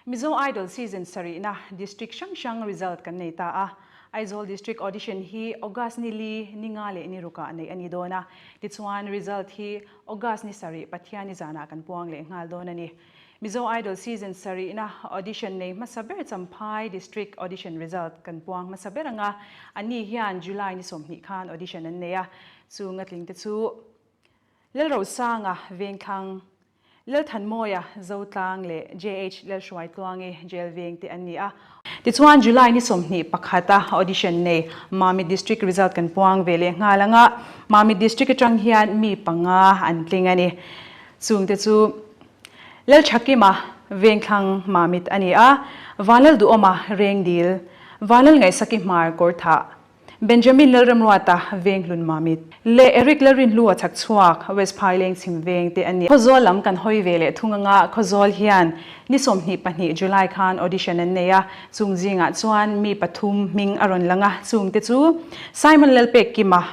Mizo Idol season sarihna district hrang hrang result kan nei ta a. Aizawl District audition hi August ni li, ni nga leh ni rukah neih a ni dawn a. Tichuan result hi August ni sarih Pathianni zanah kan puang leh nghal dawn a ni. Mizo Idol season sarihna audition nei hmasa ber Champhai District audition result kan puang hmasa ber ang a, anni hian July ni 20 khan audition an nei a, chu ngatlingte chu Lalrosanga Vengthlang, Lalthanmawia Zotlang leh JH Lalhruaitluangi Jail Veng te an ni a. Tichuan July ni 21 a audition nei Mamit District result kan puang ve leh nghal ang a, Mamit District atang hian mi panga an tling a ni. Chungte chu Lalthakima Vengthlang Mamit a ni a, Vanlalduhawma Rengdil, Vanlalngaihsaki Hmar Kawrthah, Benjamin Lalremruata Venghlun Mamit leh Eric Lalrinhlua Chhakchhuak West Phaileng Chhim Veng te a ni. Khawzawl lam kan hawi ve leh thung anga Khawzawl hian ni 22 July khan audition an nei a, chung zingah chuan mi pathum hming a rawn lang a, chung te chu Simon Lalpekkima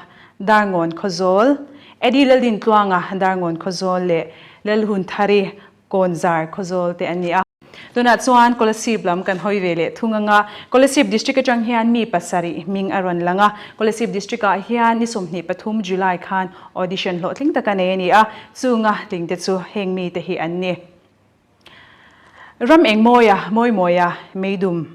Darngawn Khawzawl, Eddie Laldintluanga Darngawn Khawzawl leh Lalhunthari Kawnzar Khawzawl te an ni a. Tunah chuan Kolasib lam kan hawi ve leh thung ang a, Kolasib District atang hian mi pasarih hming a rawn lang a. Kolasib District ah hian ni 23 July khan audition hlawhtling taka nei a ni a, chunga tlingte chu heng mite hi an ni. Ram Engmawia, Mawimawia, Meidum,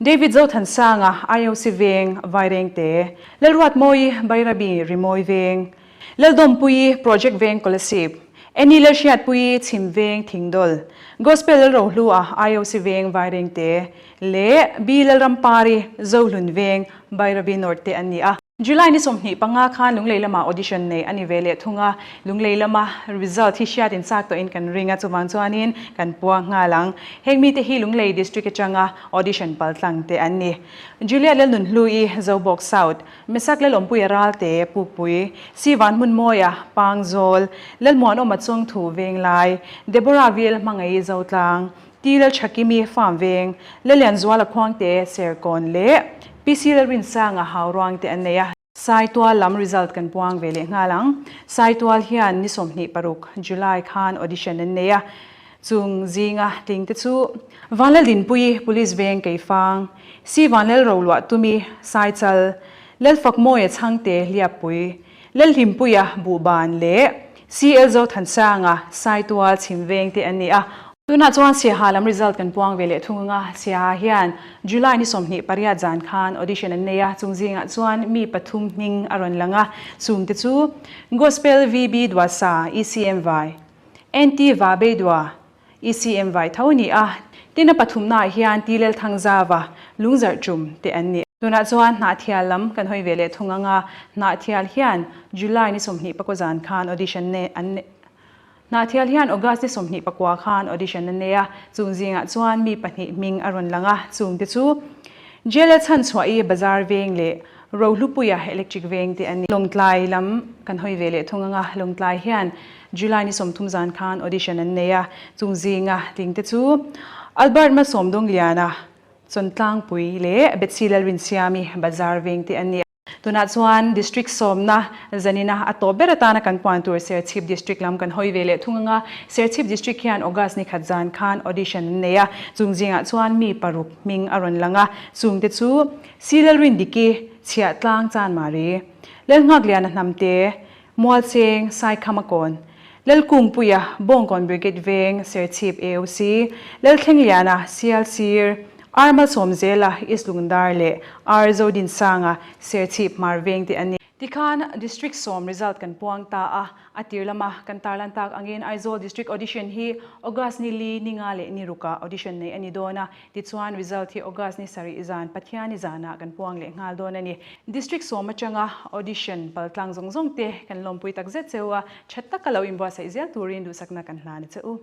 David Zothansanga, IOC Veng, Vairengte, Lalruatmawi, Bairabi, Rimawi Veng, Laldawmpuii, Project Veng Kolasib, Annie Lalhriatpuii, Chhim Veng, Thingdawl, Gospel Lalrohlua, IOC Veng, Vairengte, leh B Lalrampari, Zohlun Veng, Bairabi North te an ni a. July ni 25 khan Lunglei lama audition nei a ni ve leh thung a, Lunglei lama result hi hriat in chak tawhin kan ring a, chuvang chuanin kan puang nghal ang. Heng mite hi Lunglei District atanga audition paltlang te an ni. Juliet Lalnunhlui, Zobawk South, Mesak Lalawmpuia Ralte, Pukpui, Sivan Hmunmawia, Pangzawl, Lalmuanawma Chawngthu Venglai, Deborah Vil Hmangaih Zotlang, Ti Lalthakimi Farm Veng, Lalianzuala Khuangte, Serkawn leh PC Lalrinsanga Hauruang te an nei a. Saitual lam result kan puang ve leh nghal ang. Saitual hian ni 26 July khan audition an nei a, chung zinga tling te chu Vanlaldinpuii Police Veng Keifang, Si Vanlalroluah Tumi Saichal, Lalfakmawia Chhangte Hliappui, Lalhlimpuia Buhban leh CL Zothansanga Saitual Chhim Veng te an ni a. Tunah chuan Siaha lam result kan puang ve leh thung ang a, Siaha hian July ni 28 zan khan audition an nei a, chung zingah chuan mi pathum hming a rawn lang a, chung te chu Gospel VB Duasa, ECM Vai, NT Vabei Dua, ECM Vai tho a ni a, tin a pathumnaah hian Tilel Thangzava, Lungzarh Tum te an ni. Tunah chuan Hnahthial lam kan hawi ve leh thung ang a, Hnahthial hian July ni 24 zan khan audition nei an Hnahthial hian August ni 29 khan audition a nei a, chung zingah chuan mi pahnih hming a rawn lang a, chungte chu JLL Chhanchhuahi Bazar Veng leh Rohlupuia Electric Veng te an ni. Lawngtlai lam kan hawi ve leh thung ang a, Lawngtlai hian July ni 30 zan khan audition an nei a, chung zinga tlingte chu Albert Malsawmdawngliana, Chawntlangpui leh Betsy Lalrinsiami Bazar Veng te an ni. Tunah chuan District sawmna zanina a tawp ber atana kan puan tur Serchhip District lam kan hawi ve leh thung ang a, Serchhip District hian August ni khat zan khan audition an nei a, chung zingah chuan mi paruk hming a rawn lang a, chungte chu Si Lalrindiki, Chhiahtlang Chanmari, Lalnghakliana Hnamte, Mualcheng, Saikhamakawn, Lalkungpuia, Bawngkawn Brigade Veng, Serchhip AOC, Lalthlengliana, Sialsir, R Malsawmzela, East Lungdar leh R Zodinsanga, Serchhip Hmar Veng te an ni. Tikhan District sawm result kan puang ta a, a tir lama kan tarlan tak angin Aizawl District Audition hi August ni li, ni nga leh ni rukah audition nei a ni dawn a, Tichuan result hi August ni sarih zan Pathiani zanah kan puang leh nghal dawn a ni. District sawm atanga audition paltlang zawng zawng te kan lawmpui tak zet cheu a, tha taka lo inbuatsaih zel turin duhsakna kan hlan a che u.